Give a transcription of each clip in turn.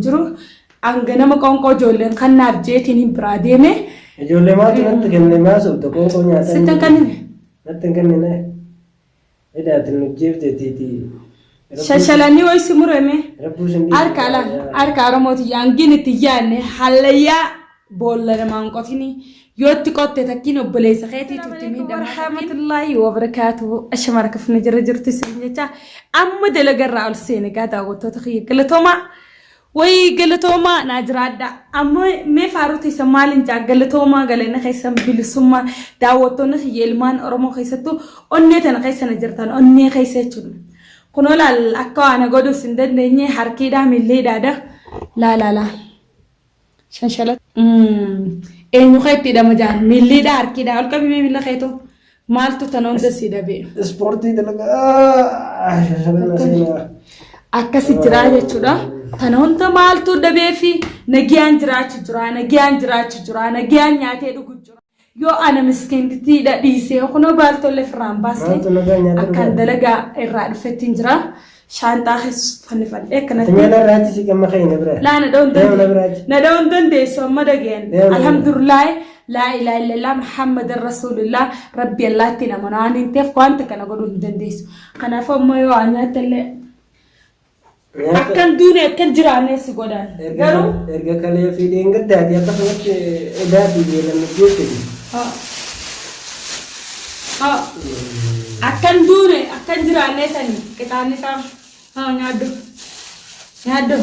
jiru. Hanga nama qoonqoo ijoolleen kannaaf jeetiin hin biraa deeme. Ijoollee maaltu natti kenne maa sobda qoonqoo nyaataa. Sitti hin kennine. Natti hin kennine. Edaati nu jeefteetiiti. Shashalanii wayi si murame. Rabbuu sin dhiisu. Harka ala harka Oromooti yaangiin itti yaadne hallayyaa boolla namaan qotini yoo itti qotte takkiin obboleessa keetiitu itti miidhama. Warahmatullahi wabarakaatu ashama harka funa jira jirtu isin jecha amma dalagarraa ol seene gaa daawwattoota kiyya galatoomaa. Wayii galatoomaa naa jiraadha. Amma mee faaruu teessan maaliin jaa galatoomaa galanni keessan bilisummaa daawwattoonni kiyya ilmaan Oromoo keessattuu onnee tana keessa na jirtan onnee keessa jechuudha. Kunoo laal akka waa na godhuus hin dandeenye harkiidhaa miilliidhaadha. Laa laa laa. Shanshala. Eenyu kee itti hidhama jaan miilliidhaa harkiidhaa ol qabi mee miilla keetu maaltu tana hunda si dhabe. Ispoortii dalagaa shashalana seenaa. Akkasi jiraa jechuudha. Tana hunda maaltu dhabee fi nagiyaan jiraachu jira nagiyaan jiraachu jira nagiyaan nyaatee dhugu jira. Yoo ana miskiintittiidha dhiisee kunoo baaltollee firraan baasne Maaltu nagaa nyaata akkaan dhugaa? dalagaa irraa dhufettiin jira. Shaanxaa keessa fannifadhee akkanatti. Ati na irraa achi siqe amma ka'e na bira. Laa na dha'uun Deemu na bira dandeessu. achi. Na dha'uun dandeessu amma dhageen. Deemu na bira. Alhamdulillah laa ilaaha illallah Muhammadan Rasuulillah Rabbi Allaattiin amanaa waan hin ta'eef wanta kana godhuu hin dandeessu. Kanaafuu ammoo yoo waa nyaatte illee akkan duune akkan jiraanne si godhan. Garuu Erga kalee fi dheengaddaati akkasumatti edaati beelamni jetteti. Haa. Akkan duune akkan jiraanne sani qixaanni isaa haa nyaaddu. Nyaaddu.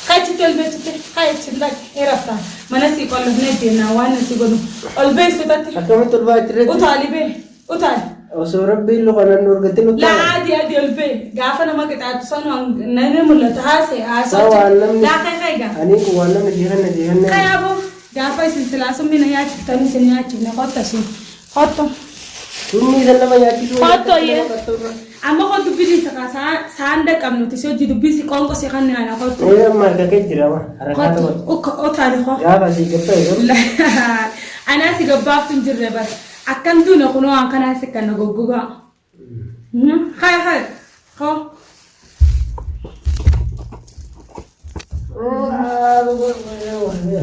Kachitti ol beeksitte kachitti dhaqi hirafta mana sii qollofnee deemnaa waan si godhu ol beeksitatti Akkamitti ol ba'aa achirratti? utaali bee utaali. Osoo rabbiin luka nan dhorgatin Laa utaala. adii adii ol bee gaafa nama qixaatu san namni mul'ata haasee haasoo. Saa waan namni Laa kai kai gaa. ani kun waan namni sii kenne sii kenne. Kai aboo gaafa isin silaa summii na nyaachiftan isin nyaachifne qotta sun qotto. Summii san nama nyaachisuu. Qotto yee. Amma koo dubbii si kaa saan dhaqqabnuti si hojii dubbii si qoonqo si kan ana qotto. Ee amma harka kee jira ma harkaa Qotto tokko. ukka otaali koo. Gaafa sii gabba'e garuu. Anaa si gabbaaftu hin jirre bar. Akkan duune kunoo waan kanaa si kan na goggogaa. Kai kai. Koo.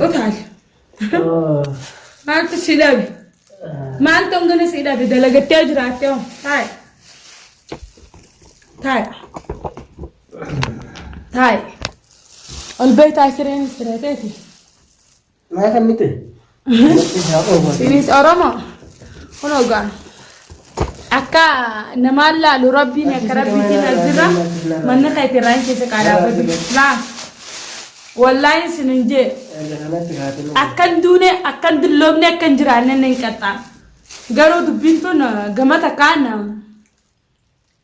Utaali. Maaltu si dhabe? Maaltu hangana si dhabe? Dalagattee jiraattee hoo? Taa'i. Taa'i. Taa'i. Ol bahi taa'i sireen sireeteeti. Maa kan miti? Sinis Oromoo. Kun ogaa. Akka namaan laalu rabbiin akka rabbiitiin as jira. Manni keetii irraa hin keessa qaadaabbatu. Laa. Wallaahi isin hin jee. Akkan duune akkan dulloomne akkan jiraanne hin qaxxaa. Garuu dubbiin tun gama takkaan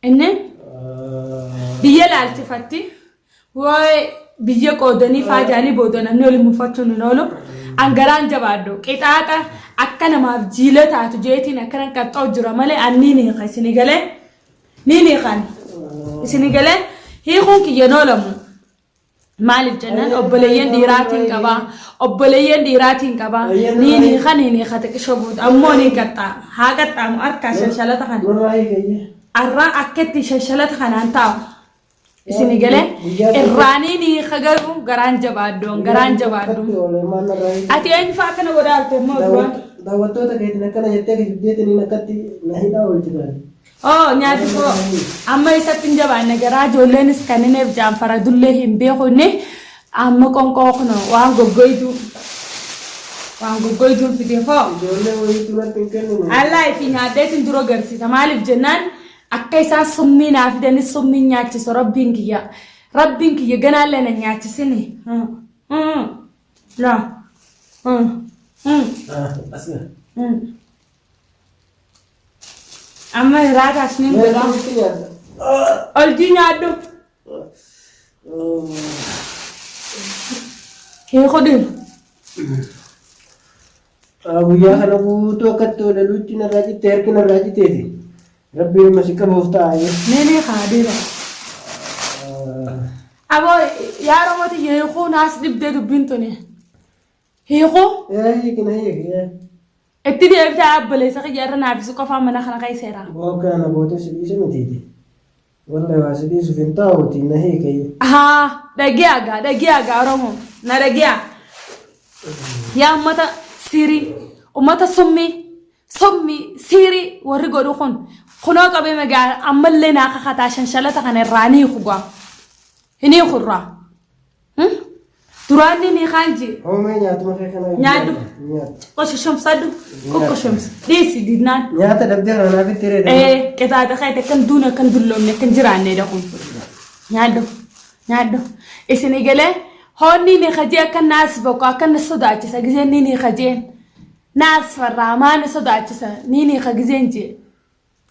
inni biyya laalchifatti. Waa'ee biyya qoodanii faajaanii booda namni waliin mufachuun hin oolu. An garaan jabaadhu qixaaxa akka namaaf jiila taatu jeetiin akkana qaxxoo jira malee an niin hiika isinii galee niin hiikan isinii galee hiikuun kiyya hin oolamu. Maaliif jennaan obboleeyyan dhiiraatiin qabaa obboleeyyan dhiiraatiin qabaa niin hiika niin hiika xiqishoo booda ammoo niin qaxxaa haa qaxxaamu harkaa shanshalata kana Nurraa hiikayyee. arraa akka itti shanshalata kanaan taa'u. Isin galee irraanii ni hiika garuu garaan jabaadhu garaan jabaadhu. Ati eenyu fa'aa akkana godhaa jirte immoo duraan? Daawwattoota keetiin akkana jettee kijibdeetiniin akkatti na hidhaa oolchitan. Oo nyaati koo amma isatti hin jabaanne garaa ijoolleenis kan inni jaanfara dullee hin beeku inni amma qonqoo kun waan goggoytuu waan goggoytuun fide koo. Ijoollee wayiitu natti hin kennine. Allaa ifi nyaadheetiin dura garsiisa maaliif jennaan akka isaan summii naa fidanis summii nyaachisu rabbiin kiyya rabbiin kiyya ganaallee na nyaachisini. Laa. As Amma hiraataas ni godha. Oljii nyaadhu. Hiikudin. Guyyaa kana guutuu akkatti oole luucci narraa citte harki narraa citteeti. Rabbiin amma si qabuuf ta'a. Nee nee kaa deema. Aboo yaa Oromooti hiikuu naas dhibdee dubbiin tuni. Hiikuu Hiikina hiiki. itti deebitee obboleessa kiyya irra naafisuu qofaa mana kana keessa jira. Boo kana gootee si dhiise mitiiti. Wallahi waa si dhiisuuf hin taa'uuti na hiike. Haa dhagiyaa gaa dhagiyaa gaa Oromoo na dhagiyaa. Yaa ummata siirii ummata summii summii siirii warri godhu kun kunoo qabee magaa ammallee naa kakataa shanshalata kana irraa ni hiiku gaa. Hin hiiku irraa. Duraan ni kaan jee. Hoomee nyaatuma kee kana. Nyaadhu. Nyaata. Qoshoshamsadhu. Qoqqoshomsa. Dhiisi didnaan. Nyaata dhabdee kana naaf itti reedama. Ee qixaaxa keeti akkan duune akkan dulloomne akkan jiraanne kun. Nyaadhu. Nyaadhu. Isin galee hoonni ni kajee akkan naas boqo akkan na sodaachisa gizeen ni ni kajeen. Naas farraa maa na sodaachisa ni ni ka gizeen jee.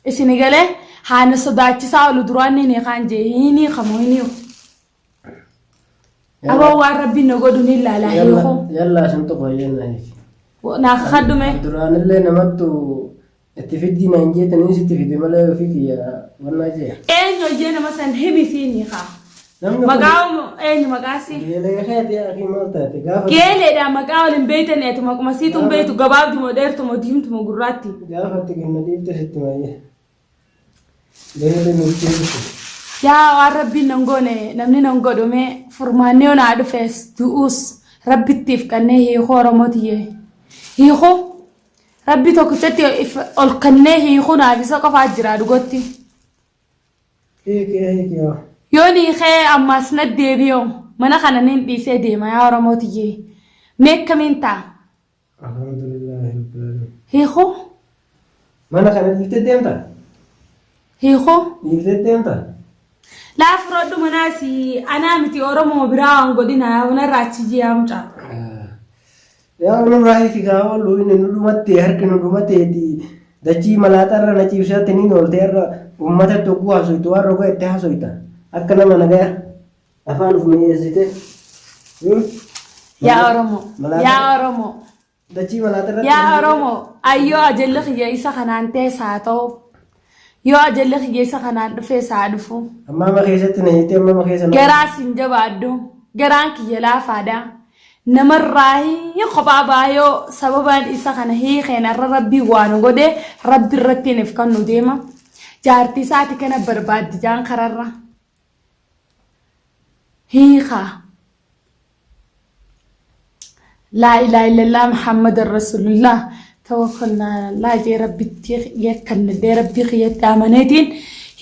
Isin galee haa na sodaachisaa olu duraan ni ni kaan jee ni ni kamoo ni. Aboo waan rabbiin na godhu ni ilaalaa hiikoo. Yallaa sun tokko jenna. Naa kakadhume. Duraanillee namattu itti fiddii naan jeetanii sitti fide malee ofii kiyya wannaa jee. Eenyu hojii nama san himi siin haa. Namni kun Maqaa eenyu maqaa si? geelee keeti akii maal taate gaafa Geeleedha maqaa waliin beeytan ati maquma siituun beeytu gabaabdumoo dheertumoo diimtumoo gurraatti. gaafa itti kenna dhiifte sitti maayye. Geelee nuuf deebisu. Yaa waan rabbiin nan goone namni nan godhume furmaanni yoo naa dhufes du'uus rabbittiif kannee hiikuu Oromootiyyee. Hiikuu rabbi tokkichatti ol kannee hiikuu naaf isa qofaa jira dhugotti. Hiikee hiikee. Yoon hiikee ammaas na deebi'oo mana kana niin dhiisee deema yaa Oromootiyyee. Mee akkamiin ta'a? Alhamdulillahi rabbil alamin. Hiikuu? Mana kana dhiiftee deemta? Hiikuu? Dhiiftee deemta? Laa furadhu manaas anaa miti Oromoo biraa waan godhina yaa bunarraa achi jiyaa mucaa. Yaa nurraa hiiki gaa oolu inni nu dhumatte harki nu dhumateeti dachii malaaxarra na ciibsaatti niin oolte irra uummata tokko haasoftu waan roga itti haasoyta akka nama nagaya afaan of mi'eessite. Yaa Oromoo yaa Oromoo Dachii malaaxarra. yaa Oromoo ayyoo ajalli kiyya isa kanaan ta'es haa ta'u yoo ajalli kiyya isa kanaan dhufes haa dhufu. Amma amma keessatti na hiite amma amma keessa na. Garaa sin jabaadhu garaan kiyya laafaadha. Namarraa hin kophaa baayoo sababaan isa kana hiikeen irra rabbii waan godhe rabbi irratti if kan nu deema. Jaartii isaati kana barbaaddi jaan kararra. Hiikaa. Laa ilaaha illallah Muhammadan Rasulullah tawakkalna ala Allah jee rabbitti yakkannadhee rabbii kiyyatti amaneetiin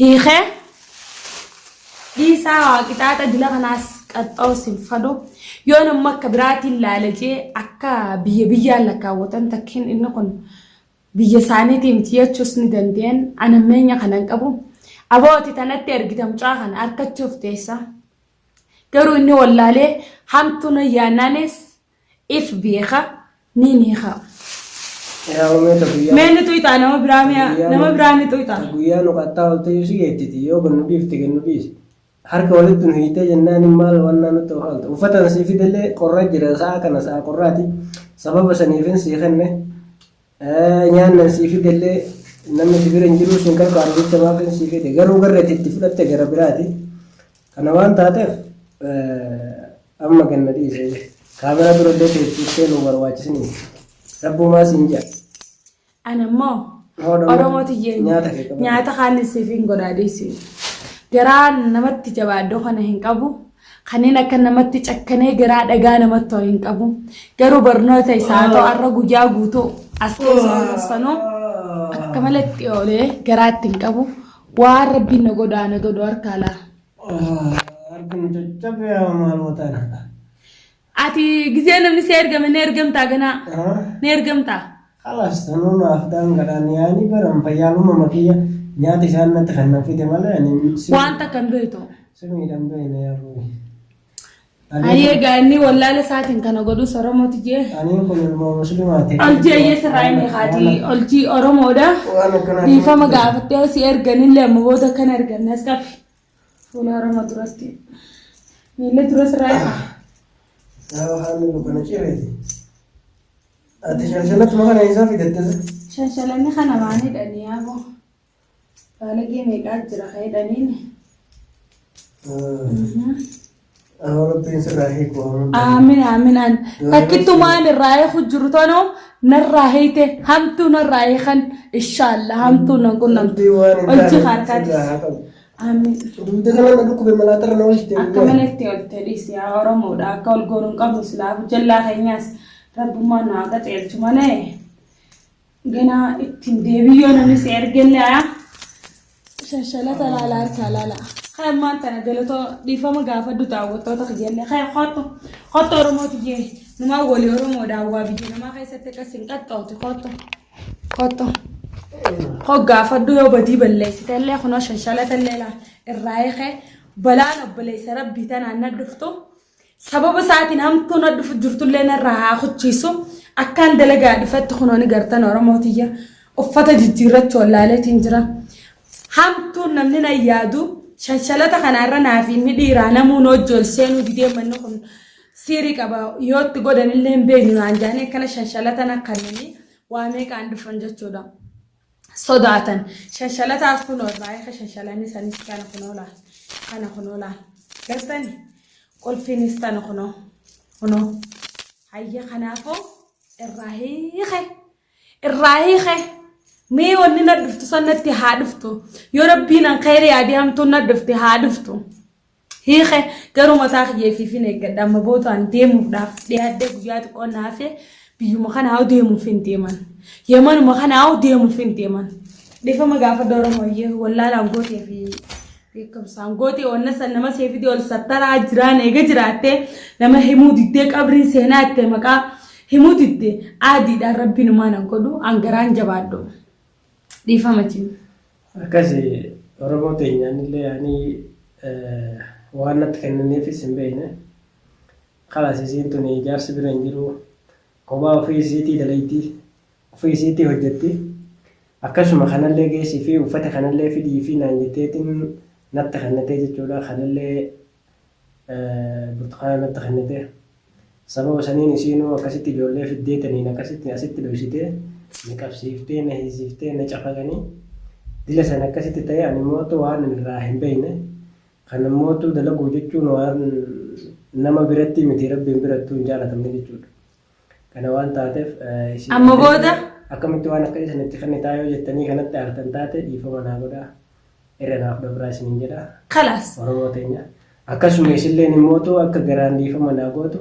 hiikee dhiisaa waa qixaaxa dila kanaas qaxxa'us hin fadhu yoo namni akka biraatiin laala jee akka biyya biyyaan lakkaawwatan takkiin inni kun biyya isaaniitii miti jechuus ni danda'an anammeenya kana hin qabu abooti tanatti ergita mucaa kana harkachuuf teessa. Garuu inni wallaalee hamtuun yaannaanis if beeka ni niika. Yaa uumee ta guyyaa. Mee ni tuyxaa nama biraa mi'a nama biraa ni tuyxaa. Guyyaa nu qaxxaa oolte yoo si geettiti yoo gannu dhiifte gannu dhiisi. Harka walitti nu hiitee jennaan maal wannaa nutti ofaalta. Uffata sii fidellee qorra jira sa'a kana sa'a qorraati. Sababa saniifin sii kenne. Nyaannan sii fidellee namni si bira hin jiru siin qarqaaru jecha maafin sii fide. Garuu garri ati itti fudhatte gara biraati. Kana waan taateef amma ganna dhiise. Kaameraa durallee teessistee nu barbaachisni. Rabbumaa siin jedha. Ana immoo Oromoo tiyyee Nyaata kee qabadhu. nyaata kaan siif hin godhaa dhiisi. Garaa namatti jabaadhu kana hin qabu. Kanneen akka namatti cakkanee garaa dhagaa namatti ta'u hin qabu. Garuu barnoota isaa ta'u har'a guyyaa guutuu as keessa oolu sanuu akka malatti oolee garaa itti hin qabu. Waan rabbiin na godhaa na godhu harka alaa. Harki nu caccabee maal mataan. Ati gizee namni si ergame ni ergamtaa ganaa? Ni ergamtaa? Khalas tanuu naaf daangadhaan yaani baran fayyaaluma makiyya nyaata isaan natti kennan fide malee ani si Waan takka hin beektu. si miidhan beekne yaa booyi. Ani egaa inni wallaala isaatiin kana godhus Oromooti jee. Ani kun ilmoo muslimaati. Olchii eeyyee sirraa inni haati olchii Oromoodha. Waan akkanaa Dhiifama gaafattee si erganillee amma booda kana erganne as qabi. Fuula Oromoo duratti. Miila dura sirraa eega. Yaa haalli nu kana cireeti. Ati shanshalatuma kana isaa fidatte. Shanshalanni kana waan hidhanii yaaboo. Baalagee meeqaa jira ka hidhaniin. Rabbiin sirraa hiiku. Aamin aamin an takkittumaan irraa hiiku jiru tono narraa hiite hamtuu narraa hiikan inshaallah hamtuu nan qunnamtu. Rabbiin waan hin Olchi taane harkaatis. sirraa haa qabu. Amiin. Dugda kana na dhukkube malaatarra na oolchite. Akka malatti olte dhiisi yaa Oromoodha. Akka ol goonuu hin qabnu silaafu jallaa keenyaas rabbummaan nu haa qaceelchu malee ganaa ittiin deebiyyoo namni si ergellee yaa shanshalata laala harkaa laala. Kaya ammaan tana galatoo dhiifama gaafadhu daawwattoota kiyyallee kaya kottu kottu Oromooti jee numaa walii Oromoodha waa biyya namaa keessatti akkas hin qaxxooti kottu. Kottu. Koo gaafadhu yoo badii balleessitellee kunoo shanshalatellee laa irraa eekee balaan obboleessa rabbii tanaan na dhuftu sababa isaatiin hamtuu na dhufu jirtullee narraa haa kuchiisu akkaan dalagaa dhufetti kunoo ni gartan Oromoo tiyya uffata jijjiirrachuu wallaaleetiin jira. Hamtuun namni na yaadu shanshalata kanaarra naaf inni dhiiraa namuun hojii ol seenuu didee manni kun siirii qaba yoo itti godhanillee hin beeknu naan jaanii akkana shanshalata na kannanii waa meeqaan dhufan jechuudha. Sodaatan. Shanshalataas kunoo irraa eeka shanshalanni sanis kana kunoo laal. Kana kunoo laal. Gartani? Qulfiinis tana kunoo. Kunoo. Hayya kanaafuu irraa hiike. Irraa hiike. Mee wanni na dhuftu san natti haa dhuftu. Yoo rabbiin an khayrii yaadee hamtuun na dhufte haa dhuftu. Hiike garuu mataa kiyya ifiifin eeggadha amma bootaan deemuudhaaf dhiyaadhee guyyaa xiqqoo na hafe biyyuma kanaa deemuuf hin deeman. Yamanuma kanaa deemuuf hin deeman. Dhiifama gaafa Oromooyyee wallaalaan gootee fi beekumsaan gootee wanna san nama seefidee ol sattaraa jiraan eega jiraattee nama himuu diddee qabriin seenaa itti maqaa himuu diddee aadiidhaan rabbiin numaan an godhu an garaan jabaadhu. Dhiifama jiru. Akkasi Oromoo teenyaanillee ani waan natti kennaniifis hin beekne. Kalaas isiin tun ijaarsi bira hin jiru. Kophaa ofii isiitii dalayti. Ofii isiitii hojjetti. Akkasuma kanallee geessii fi uffata kanallee fidii fi naan jetteetiin natti kennite jechuudha. Kanallee burtukaana natti kennite. Sababa saniin isiinuu akkasitti ijoollee fiddeetaniin akkasitti asitti dhoysitee na qabsiiftee na hiisiftee na cafaqanii dila san akkasitti ta'e ani mootu waan irraa hin beekne kana mootu dalaguu jechuun waan nama biratti miti rabbiin birattuu hin jaalatamne jechuudha. Kana waan taateef isin Amma booda akkamitti waan akkasii sanitti kennitaa yoo jettanii kanatti aartan taate dhiifama naa godhaa. Irra naaf dabraa isiniin jedha. Kalaas. Oromoo teenya. Akkasuma isilleen immootu akka garaan dhiifama naa gootu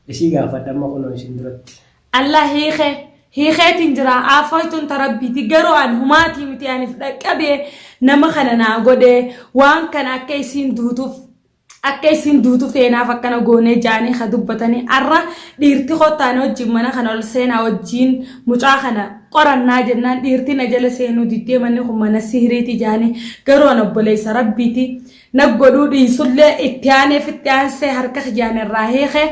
isii gaafadha amma kunoo isin duratti. Allah hiikee hiikeetiin jira aafoytuun ta rabbiiti garuu an humaatii miti anif dhaqqabee nama kana naa godhee waan kana akka isiin duutuuf Akka isiin duutu feenaaf akkana goonee ja'anii ka dubbatanii arra dhiirti kottaan wajjin mana kana ol seenaa wajjiin mucaa kana qorannaa jennaan dhiirti na jala seenuu diddee manni kun mana sihriiti ja'anii garuu an obboleessa rabbiiti na godhuu dhiisullee itti aaneef itti aansee harka kiyyaan irraa hiike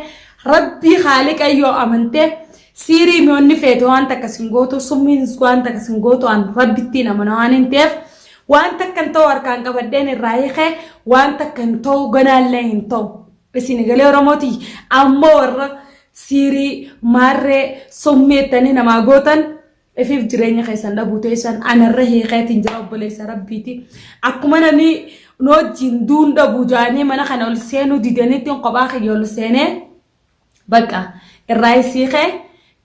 rabbii haaliqa yoo amante siirii mi'oonni feete waan takka sin gootu summiin waan takka sin gootu an rabbittiin amana waan hin ta'eef Waan takka hin ta'u harkaan qabadheen irraa hiikee waan takka hin ta'u ganaallee hin ta'u. Isin galee Oromooti ammoo warra siirii maarree summeettanii namaa gootan ifiif jireenya keessan dhabuu teessan anarra hiikeetiin jira obboleessa rabbiiti. Akkuma namni nu wajjin duun dhabuu jaanii mana kana ol seenuu didanitti kophaa kiyya ol seenee Baqa irraa isiikee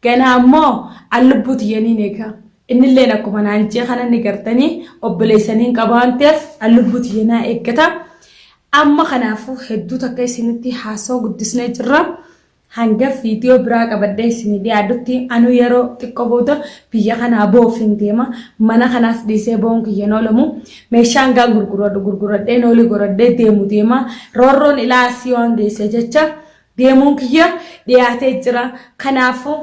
ganaa ammoo an lubbuu tiyya niin eega. Innilleen akkuma naan jee kana ni gartanii obboleessa niin qaba waan ta'eef an lubbuu tiyya naa eeggata. Amma kanaafuu hedduu takka isinitti haasoo guddisnee jirra. Hanga viidiyoo biraa qabadhee isinii dhiyaadhutti anuu yeroo xiqqoo booda biyya kanaa boof hin deema. Mana kanaas dhiisee boon kiyya hin oolamu. Meeshaan gaan gurguradhu gurguradhee noolii godhadhee deemu deema. Roorroon ilaa asii waan geesse jecha deemuun kiyya dhiyaatee jira. Kanaafuu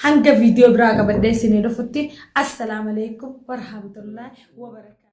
hanga viidiyoo biraa qabadhee isinii dhufutti assalaamu alaikum warahmatullahi wabarakaatuh.